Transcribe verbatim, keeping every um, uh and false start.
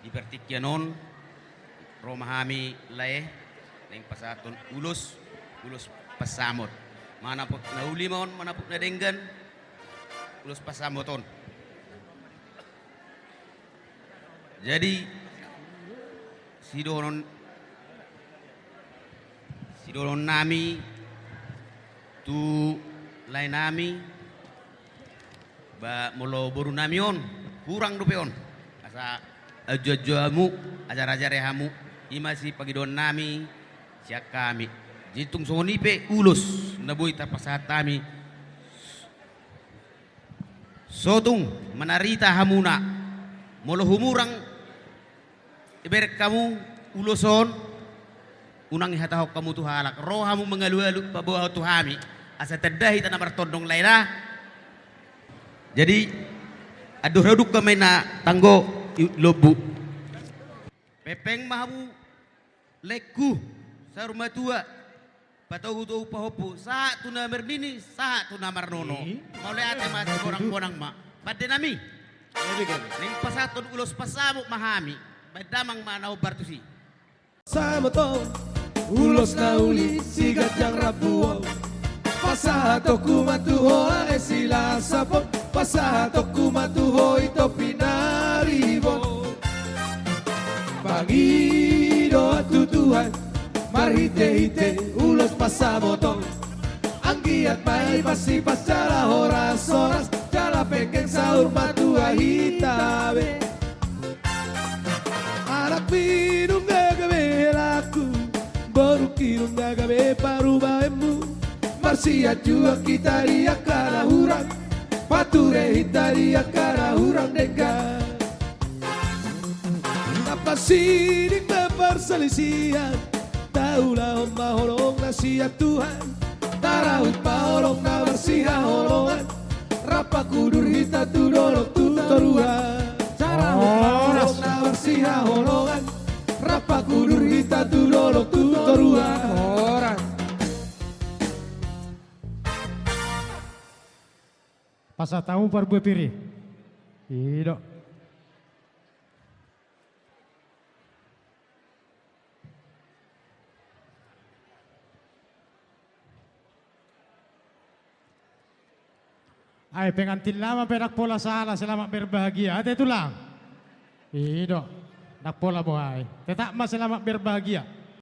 Di partingkian on, ro ma hami lae, naeng pasahathon ulos, ulos pansamot. Manapot na uli ma on, manapot na denggan, ulos pansamot on. Jadi, sidohonon, sidohonon nami tu lae nami, ba molo boru nami on, hurang dope on. Asa ajo-ajo hamu, ajar-ajar hamu, i ma sipangidoan nami sian hami. Jadi tung songon i pe ulos na boi tarpasahat hami. So tung manarita hamuna, molo humurang ibereng hamu ulos on, unang ihatahon hamu tu halak, ro hamu mangalualu paboahon tu hami, asa tanda hita na martondong lae na. Jadi, andor hadungka ma i na tanggo i lombu. Pengpeng ma hamu laengku, saur matua, patogu-togu pahompu, sahat tu na marnini, sahat tu na marnono. I. Mauliate ma, tutu. Bonang-bonang ma. Pande nami. Naeng pasahathon ulos pansamot ma hami. Baen damang ma na hombar tusi. Pansamot on, ulos na uli siganjang rambu on. Pasahatonku ma tu ho ale Silasap on. Pasahatonku ma tu ho i Topi Naribon. Pangidoan tu Tuhan marhite-hite ulos pansamot on. Anggiat ma i masipat jala horas-horas, jala pengkeng saur matua hita be. Anakmi nunga gabe helangku, borungki nunga gabe parumaenmu. Marsianjuan hita di angka na hurang, pature hita di angka na hurang denggan. Tapasiding ma parsalisian, taulahon ma holong na sian Tuhan. Tarahut ma holong na marsihaholongan, rap ma hudur hita tu dolok tu toruan. Tarahut ma holong na marsihaholongan, rap ma hudur hita tu dolok tu toruan. Horas. Pasahat hamu parbue pir i. I do. Ai pengantin lama pe ndang pola sala, selamat berbahagia ate tulang. I do. Ndang pola boha i. Tetap ma selamat berbahagia.